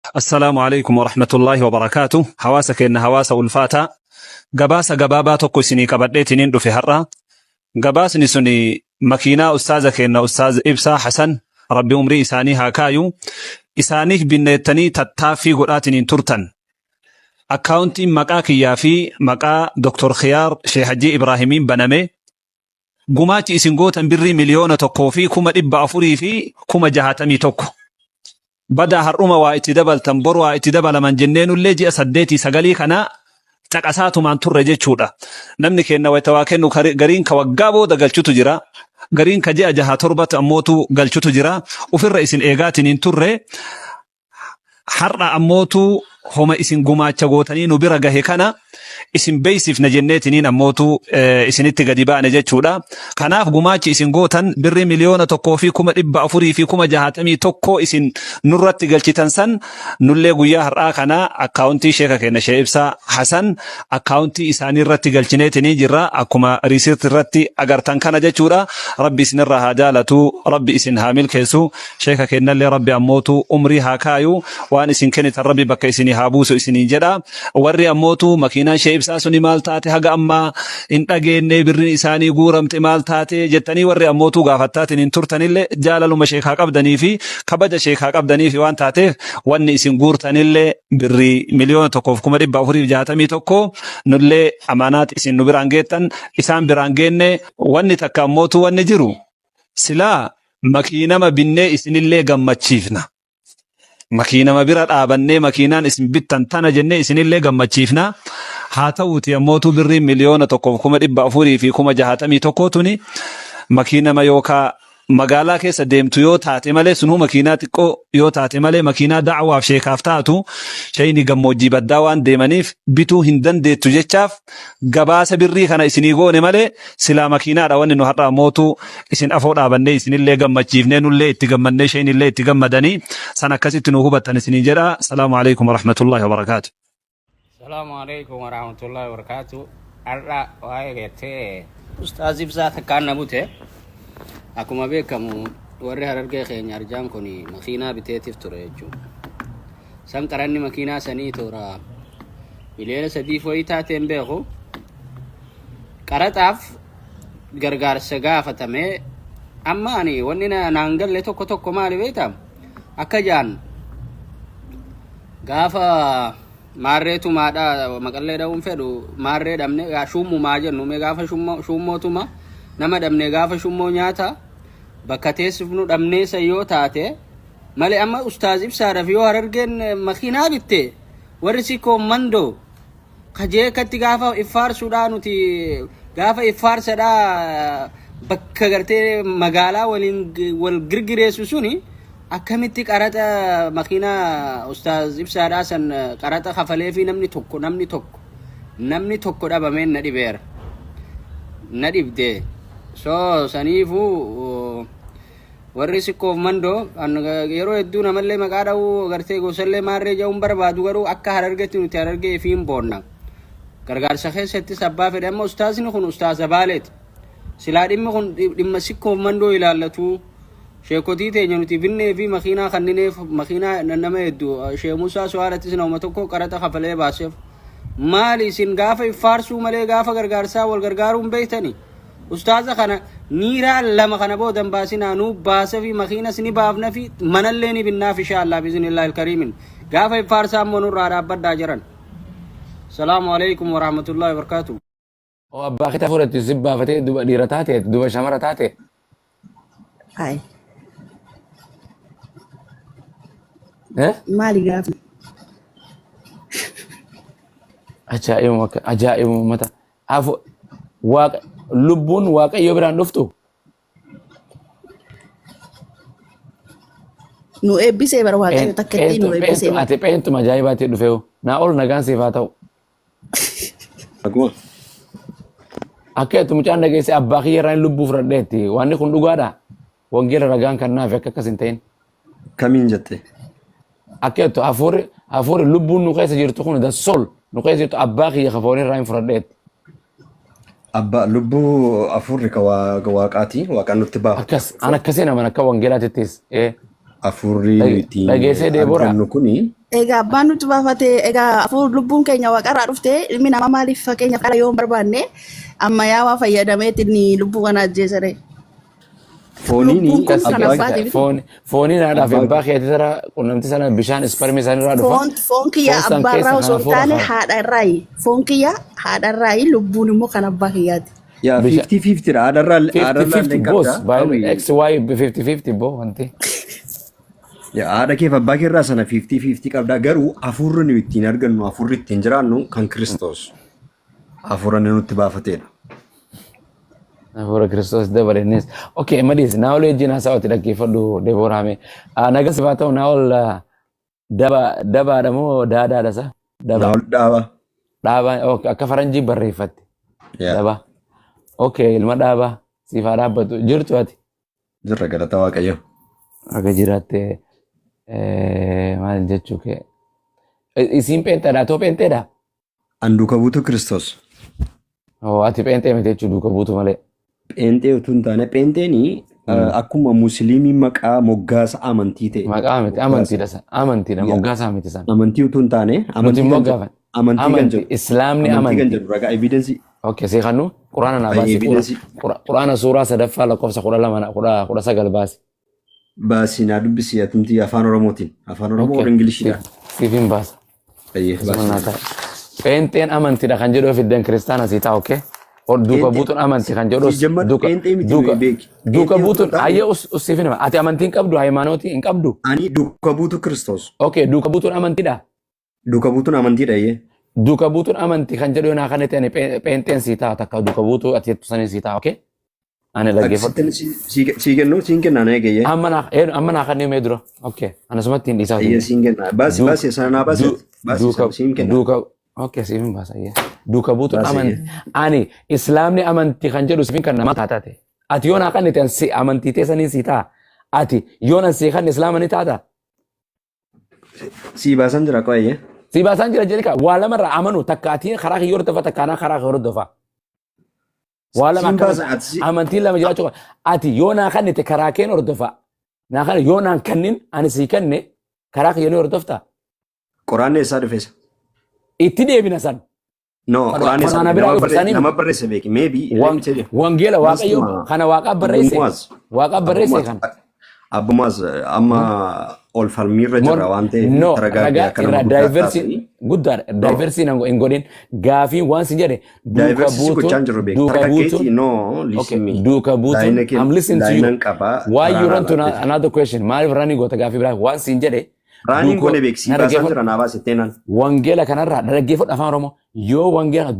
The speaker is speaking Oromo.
Assalaamu alaikum warahmatullaahi wabarakaatu. Hawaasa keenna hawaasa ulfaataa. Gabaasa gabaabaa tokko isinii qabadheetiniin dhufe har'a. Gabaasni suni makiinaa ustaaza keenna Ustaaz Ibsaa Hasan Rabbi umrii isaanii haa kaayu. Isaaniif binneettanii tattaaffii godhaatiniin turtan. Akkaawuntiin maqaa kiyyaa fi maqaa Dr. Khiyaar Sheekh Hajjii Ibraahimiin baname. Gumaachi isin gootan birrii 1,461,000. Badaa har'uma waa itti dabaltan bor waa itti dabalaman jenneenullee ji'a saddeetii sagalii kana caqasaatumaan turre jechuudha. Namni keenna wayita waa kennu gariin ka waggaa booda galchutu jira. Gariin ka ji'a jaha torbatti ammootu galchutu jira. Ufirra isin eegaatiin hin turre. Har'a ammootu homa isin gumaacha gootanii nu bira gahe kana isin beeksifna jenneetiniin ammootu isinitti gadi baane jechuudha. Kanaaf gumaachi isin gootan birrii 1,461,000 isin nurratti galchitan san nullee guyyaa har'aa kana akkaawuntii sheeka keenya Shee Ibsaa Hasan akkaawuntii isaanii irratti galchineetinii jirra akkuma riisiirti irratti agartan kana jechuudha. Rabbi isinirraa haa jaalatu, Rabbi isin haa milkeessu. Sheeka keennallee Rabbi ammootu umrii haa kaayu waan isin kennitan Rabbi bakka isinii haa buusu isiniin jedha. Warri ammootu makiinaan Shee Ibsaa suni maal taate haga ammaa hin dhageenne birriin isaanii guuramte maal taate jettanii warri ammootuu gaafattaatiin hin turtanillee jaalaluma sheekaa qabdanii fi kabaja sheekaa qabdanii fi waan taateef wanni isin guurtanillee birrii 1,461,000 nullee amaanaat isin nu biraan geettan isaan biraan geenne wanni takka ammootu wanni jiru Silaa makiinama binnee isinillee gammachiifna. Makiinama bira dhaabannee makiinaan isin bittan tana jennee isinillee gammachiifna. Haa ta'uuti ammootu birriin 1,461,000 tuni makiinama yookaa magaalaa keessa deemtu yoo taate malee sunuu makiinaa xiqqoo yoo taate malee makiinaa da'waaf sheekaaf taatu shayni gammoojjii baddaa waan deemaniif bituu hin dandeettu jechaaf gabaasa birrii kana isinii goone malee silaa makiinaadha wanni nu har'a ammootu isin afoo dhaabannee isinillee gammachiifnee nullee itti gammannee isheenillee itti gammadanii san akkasitti nu hubattan isiniin jedha. Salaamu alaikum warahmatullahi wabarakaatu. Salaamu alaikum warahmatullahi wabarakatuh. Har'a waa'ee gartee Ustaaz Ibsaa takkaan na bute. Akkuma beekamu warri Harargee keenya arjaan kun makiinaa biteetiif ture jechuudha. San qaranni makiinaa sanii toora 3 miliyoona wayii taatee hin beeku. Qaraxaaf gargaarsa gaafatame amma ani wanni naan galle tokko tokko maali beektaa? Akka jaan gaafa maarree tumaadha maqallee dha'uun fedhu maarree dhabne shuummumaa jennu mee gaafa shuummootuma nama dhabne gaafa shummoo nyaata bakka teessifnu dhabnee san yoo taate malee amma ustaaz ibsaadhaaf yoo harargeen makiinaa bitte warri sikoo mandoo kajeekatti gaafa iffaarsuudhaa nuti gaafa iffaarsadhaa bakka gartee magaalaa waliin wal girgireessu suni akkamitti qaraxa makiinaa ustaaz ibsaadhaa san qaraxa kafalee fi namni tokko namni tokko namni tokko dhabameen na dhibeera na dhibde so saniifuu Warri Sikkoof Mandoo an yeroo hedduu namallee maqaa dha'uu gartee gosallee maarree ja'uun barbaadu garuu akka Harargetti nuti Harargee ifiin boonna. Gargaarsa keessattis abbaa fedhe amma ustaazni kun ustaaza Baaleeti. Silaa dhimmi kun dhimma Sikkoof Mandoo ilaallatu. Sheekotii teenya nuti binnee fi makiinaa kannineef makiinaa nama hedduu Shee Musaa Suwaarattis nama tokko qaraxa kafalee baaseef. Maali isin gaafa iffaarsuu malee gaafa gargaarsaa wal gargaaruu hin beektanii? Ustaaza kana niiraa lama kana booda hin baasinaa nuu baasafi makiinas ni baafnafi manallee ni binnaaf inshaa Allah biiznillaahi alkariimin gaafa iffaarsaa immoo nurraa dhaabbadhaa jiran. Salaamu alaikum warahmatullahi wabarakatuh. Oo abbaa kee fudhatti si baafatee duba dhiira taate duba shamara taate. Hai. Eh? Maali gaafa? Ajaa'ibuma akka ajaa'ibuma mata. Afu waaqa lubbuun waaqayyo biraan dhuftu Nu eebbisee bara waaqayyo takka ittiin nu eebbisee bara. ati pheenxuma ajaa'ibaatii dhufeewu naa ol nagaan siif haa ta'u. Akkuma Akka itti mucaan dhageesse abbaa kiyya irraa lubbuu fudhadheetti wanni kun dhugaadha. Wangeela ragaan kan naafi akka akkas hin ta'in. Kamiin jette? Akka jettu hafuurri hafuurri lubbuun nu keessa jirtu kun the soul nu keessa jirtu abbaa kiyya ka foonii irraa hin fudhadheetti. Abbaa lubbuu hafuurri ka waaqaati. Waaqaan nutti baafate. Akkas an akkasiin amana akka wangeelaatittis. Ee. Hafuurri nu ittiin Dhageessee Deeboraa. argannu kuni Egaa abbaan nutti baafatee, egaa hafuur lubbuun keenya waaqarraa dhufte, ilmi namaa maaliif fakkeenyaaf dhala yoo hin barbaanne ammayyaawaa fayyadameet inni lubbuu kana ajjeesare? Fooniin Lubbuun kun kan abbaa abbaati miti. Fooniin haadhaa fi abbaa abbaa keetii irraa qunnamtii sana bishaan isparmii isaanii irraa dhufa. Foon kiyya Foon san abbaa keessa irraa kan osoo hin hafuura taane fa'a. haadha irraayi. Foon kiyya haadha irraayi, lubbuun immoo kan abbaa kiyyaati. Yaa Bishaan 50-50 dha. Haadharraa 50 haadharraa illee 50 boss qabda. by Hawwi X Y 50 50 bo wanti. Yaa haadha keef abbaa keerraa sana 50-50 qabda. Garuu hafuurri nu ittiin argannu, hafuurri ittiin jiraannu kan Kiristoos. Hafuura inni nutti baafateedha. Hafuura Kiristoos dabalennis. Okay, madiis naa'ol wajjin haasa'uutti dhaggeeffadhu Deeboraa mee. Nagaa siif haa ta'u Naa'ol, daba dabaadha moo daadaadha sa? Daba. Naa'ol dhaaba. Dhaabaa, okay, akka faranjii barreeffatte. Yaa Daba. Okay, ilma dhaabaa siif haa dhaabbatu. Jirtu ati? Jirra, galata Waaqayyo. Akka jiraatte maal jechuu kee? Isiin pheenxeedha, atoo pheenxeedha? An duuka buutuu Kiristoos. Oh, ati pheenxee miti jechuu, duuka buutu malee. Pheenxee utuu hin taane, pheenxeenii akkuma musliimii maqaa moggaasa amantii ta'e. Maqaa miti, Moggaasa. amantiidha san. Amantiidha, moggaasaa miti san. Amantii utuu hin taane Nuti amantii immoo kan jedhu gaafa amantii kan amantii jedhu islaamni amantii kan amantii. jedhu ragaa evidence. Okay, si kannu quraana naa baasi. Evidence. Quraana suuraa sadaffaa lakkoofsa 12 19 baasi. Baasii naa dubbisi atumti afaan Oromootiin. Afaan Oromoo Okay, or Ingiliishiidha. Siif hin baasa. Ayyee Akkasuma baasii. naa ta'a. Pheenxeen amantiidha kan jedhu fiddan kiristaana sii ta'a, okay? Or duuka Pheenxee buutuun amantii kan jedhu si jammar duuka pheenxee miti duuka beeki. duuka Pheenxee utuu buutuun hin taane hayyee us us siif hin hima. Ati amantii hin qabdu, hayimaanootii hin qabdu. Ani duuka buutuu Kiristoos. Okay, duuka buutuun amantiidha. Duuka buutuun amantiidha iyyee. Duuka buutuun amantii kan jedhu naa kan ta'e pheenxeen sii ta'a, takka duuka buutuu ati jettu sanii sii ta'a, okay? Ani dhaggeeffadhu. Akkasittiin si kennu siin kennaa na eegayyee. Amma naa kan himee dura. Okay. Anasumatti hin dhiisaa. Ayyee siin kenna. Baasi baasi sana naa baasi. Baasi Duuka sana siin kenna. duuka, okay, siif hin baasa iyyee. Duuka buutuun Baasi amantii. iyyee. Ani islaamni amantii kan jedhu siif kan namaa taate. Ati yoo naa kan ta'e si amantii teessanii sii ta'a. Ati yoo nan sii kan islaama ni taata. Sii baasan jira qo'ayyee. Si baasaan jira jedhe waa lamarraa amanu, takka ati karaa kiyya hordofa, takka anaa karaa kee hordofa. Waa lama Siin akka baasa ati si amantiin lama jiraachuu qaba. Ati yoo naa kennite karaa keen hordofa. Naa kana yoo naan kennin ani sii kenne karaa kiyya ni hordofta. Qoraanni eessaa dhufe isa? Itti deebina san. No, qoraanni eessaa Quraana dhufe? biraa Nama dhufe barreesse saniin nama barreesse beeki. Maybe let me tell you. Wangeela Waaqayyo Lastuma kana Waaqaa barreesse. Abbumaas Waaqaa barreesse Abbumaas kana. Abbumaas amma ol falmiirra Mor jirra waan ta'eef no taragaagee ragaa akka nama irraa guddaa daayiversii taasisanii. guddaadha. No, Daayiversii hin godhin gaafii waan si jedhe duuka daayiversii si buutuun gochaa hin jirru beeki. duuka Targaggeetii buutuun no okay listen me. duuka buutuun Daa'ina kee I'm listening to you. daa'inan qabaa Why you karaa run to laattee. another question? Maaliif rani goota gaafii biraa waan siin jedhe Raaniin duuka goone beeksi na baasaan dhaggeeffadhu jira naa baase teenaan. Wangeela kanarraa dhaggeeffadhu afaan Oromoo yoo wangeela.